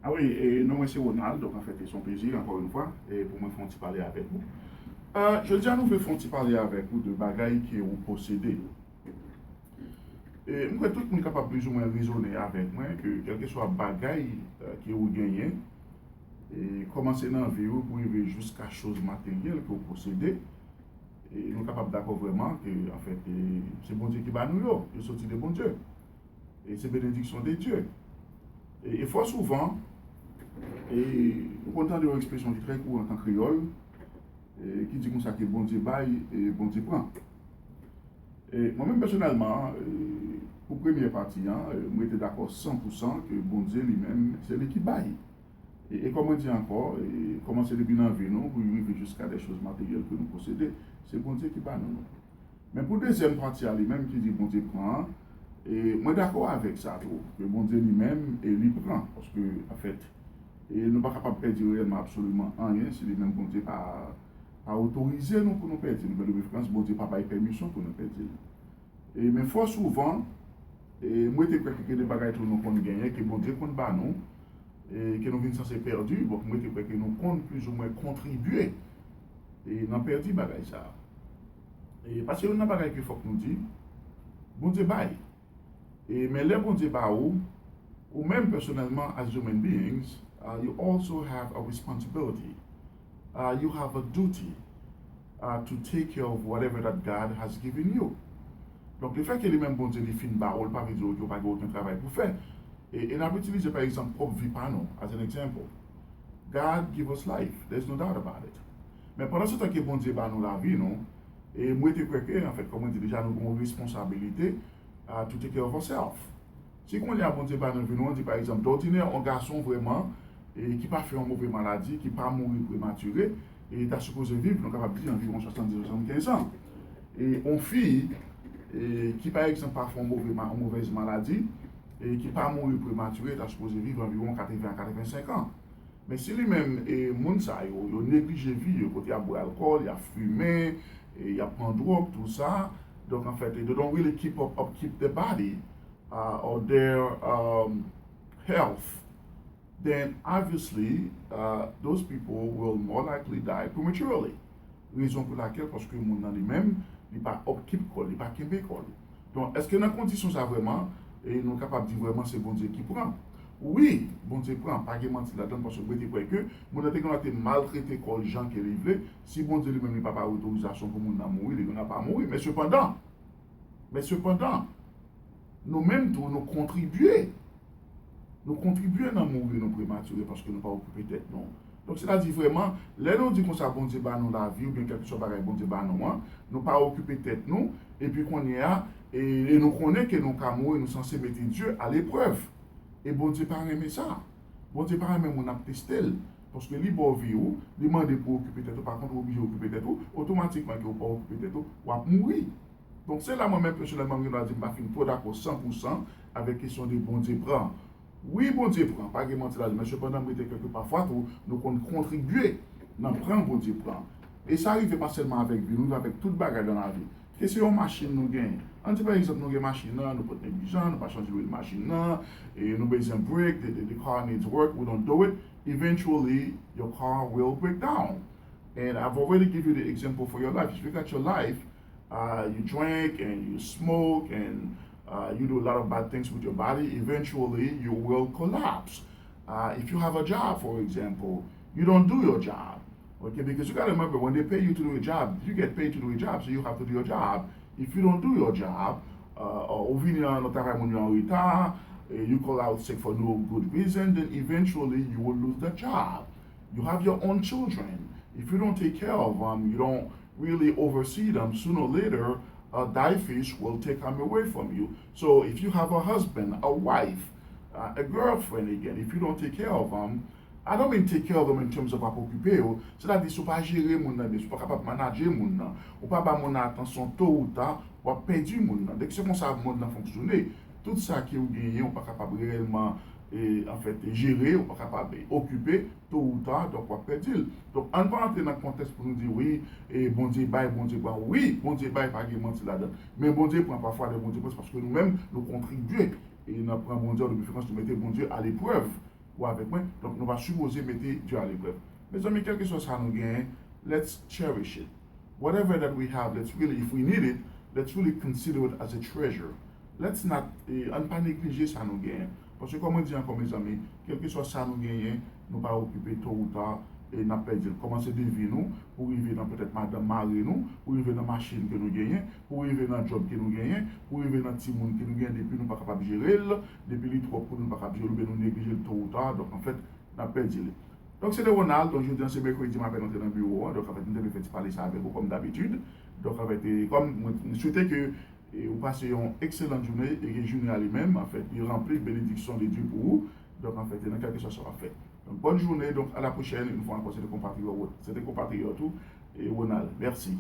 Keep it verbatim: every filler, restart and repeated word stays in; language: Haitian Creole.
Ah wi, e non mwen se Ronald, donk anfèt se yon plezi ankò yon fwa e pou mwen fè yon ti pale avèk ou. Euh, jodi a nou vle fè yon ti pale avèk ou de bagay ke ou posede yo. E m kwè tout moun kapab plizoumwen rezone avèk mwen ke kèlkeswa bagay euh, ke ou genyen, e kòmanse nan vi ou pou rive jiska choz materyèl ke ou posede, e nou kapab dakò vrèman ke anfèt e, se Bondye ki ba nou yo, yo soti de Bondye. E se benediksyon de Dye. E, e fò souvan, e, nou konn tande yon ekspresyon ki trè kourant an kreyòl, e, ki di konsa ke Bondye bay e Bondye pran. E mwen menm pèsonèlman, e, pou premyè pati an, e, mwen te dakò san pou san ke Bondye li menm, se li ki bay. E, e kòm mwen di ankò, e, kòmanse depi nan vi nou pou rive jiska de choz materyèl ke nou posede, se Bondye ki ba nou nou. Men pou dezyèm pati a li menm ki di Bondye pran an, e mwen dakò avèk sa tou, ke Bondye li menm e li pran, paske anfèt, e nou pa kapab pèdi reyèlman absoliman anyen si li menm Bondye pa, pa otorize nou pou nou pèdi l, men de preferans Bondye pa bay pèmisyon pou nou pèdi l. E men fò souvan, e mwen te kwè ke gen de bagay tou nou konn genyen, ke Bondye konn ba nou, e ke nou vin sanse pèdi, bon, mwen te kwè ke nou konn plizoumwen kontribye e nan pèdi bagay sa a. E paske youn nan bagay ke fòk nou di, Bondye bay. E men lè Bondye ba ou, ou menm pèsonèlman as human beings, uh, you also have a responsibility. Uh, you have a duty uh, to take care of whatever that God has given you. Donk, le fè ke li menm Bondye li fin ba ou l, pa vle di ke ou pa gen okenn travay pou fè. E, e n ap itilize, pa egzanp, pwòp vi pa nou, as an example. God give us life, there's no doubt about it. Men pandan se tan ke Bondye ba nou lavi nou, e mwen te kwè ke, anfèt, kòm mwen di deja, nou gen yon responsabilite uh, to take care of ourselves. Si kounye a Bondye ba nou vi nou, di pa egzanp, dòdinè, yon gason vrèman, e ki pa fè yon move maladi, ki pa mouri prematire, e ta sipoze viv, nou kapab di, anviwon swasanndis, swasannkenz an. E yon fi, e ki pa egzanp pa fè yon move, ma- yon movèz maladi, e ki pa mouri prematire, ta sipoze viv anviwon katreven a katrevensenk an. Men si li menm, e moun sa yo, yo neglije vi yo, kote y ap bwè alkòl, y ap fimen, e y ap pran dwòg, tou sa, donk anfèt, they don't really keep up, upkeep their body, uh, or their um, health, then obviously uh, those people will more likely die prematurely. Rezon pou lakèl, paske moun nan li menm, li pa upkeep kò l, li pa kenbe kò l. Donk, èske nan kondisyon sa vrèman, e nou kapab di vrèman se Bondye ki pran? Wi, Bondye pran, pa gen manti ladan l, paske mwen te kwè ke moun nan te gen dwa te maltrete kò l jan ke li vle, si Bondye li menm li pa bay otorizasyon pou moun nan mouri, li gen dwa pa mouri. Men sepandan, men sepandan, nou menm tou, nou kontribye. Nou kontribye nan mouri nou prematire paske nou pa okipe tèt nou. Donk, sètadi vrèman, lè nou di konsa Bondye ba nou lavi oubyen kèlkeswa bagay Bondye ba nou an, nou pa okipe tèt nou, epi kounye a, e, e nou konnen ke nou ka mouri, nou sanse mete Dye a leprèv. E Bondye pa renmen sa. Bondye pa renmen moun ap teste l. Paske li ba w vi ou, li mande pou w okipe tèt ou, pa kont ou oblije okipe tèt ou, otomatikman ke ou pa okipe tèt ou, w ap mouri. Donk, se la mwen menm pèsonèlman m gen dwa di m pa fin twò dakò san pou san avèk kesyon de Bondye pran. Wi, Bondye pran, pa gen manti ladan, men sepandan m rete kwè ke pafwa tou, nou konn kontribye nan pran Bondye pran. E sa rive pa sèlman avèk vi, nou rive avèk tout bagay nan lavi. Ke se yon machin nou genyen. Ann di pa egzanp nou gen machin nan, nou pot neglijan, nou pa chanje lwil machin nan, e nou bezwen brake, the, the, the car needs work, we don't do it, eventually your car will break down. And I've already give you the example for your life. If you look at your life, uh, you drink and you smoke and uh, you do a lot of bad things with your body, eventually you will collapse. Uh, if you have a job, for example, you don't do your job. Okay, because you gotta remember when they pay you to do a job, you get paid to do a job, so you have to do your job. If you don't do your job, uh, ou vini nan travay moun yo an reta, eh, you call out sick for no good reason, then eventually you will lose the job. You have your own children. If you don't take care of them, you don't really oversee them, sooner or later, uh, thy fish will take them away from you. So if you have a husband, a wife, uh, a girlfriend again, if you don't take care of them, I don't mean take care of them in terms of ap okipe yo, sètadi si w pa jere moun nan byen, si w pa kapab manaje moun nan, ou pa ba moun nan atansyon, to ou ta, w ap pèdi moun nan. Donk se konsa mond nan fonksyone. Tout sa ke w genyen, ou pa kapab reyèlman, e, anfèt, jere, ou pa kapab okipe, to ou ta, donk w ap pèdi l. Donk, ann pa antre nan kontèks pou nou di, wi, e, Bondye bay, Bondye pran. Wi, Bondye bay, pa gen manti ladan. Men Bondye pran, pafwa lè Bondye pran, se paske nou menm, nou kontribye. E nan pran Bondye, de preferans, nou mete Bondye a leprèv. ou avèk mwen. Donk, nou pa sipoze mete Dye a leprèv. Mezanmi, kèlkeswa sa nou genyen, let's cherish it. Whatever that we have, let's really, if we need it, let's really consider it as a treasure. Let's not, eh, ann pa neglije sa nou genyen. Paske, kòm mwen di ankò, mezanmi, kèlkeswa sa nou genyen, nou pa okipe, to ou ta, e n ap pèdi l. Kòmanse de vi nou, pou rive nan petèt madanm mari nou, pou rive nan machin ke nou genyen, pou rive nan djòb ke nou genyen, pou rive nan timoun ke nou genyen, depi nou pa kapab jere l, depi li twòp pou nou, nou pa kapab jere l, oubyen nou neglije l, to ou ta, donk, anfèt, n ap pèdi li. Donk, se te Ronald. Donk, jodi a, se mèkredi, m apèn antre nan biwo a. Donk, anfèt, m te vle fè ti pale sa avèk ou, kòm dabitid. Donk, anfèt, e, kòm mwen, mwen swete ke, e, ou pase yon ekselan jounen, e ke jounen a li menm, anfèt, li ranpli benediksyon de Dye pou ou. Donk, anfèt, e nan kèlkeswa sa w ap fè. Donk, bòn jounen. Donk, a la pwochèn. Yon fwa ankò, se te konpatriyòt, se te konpatriyòt ou, e, Ronald. Mèsi.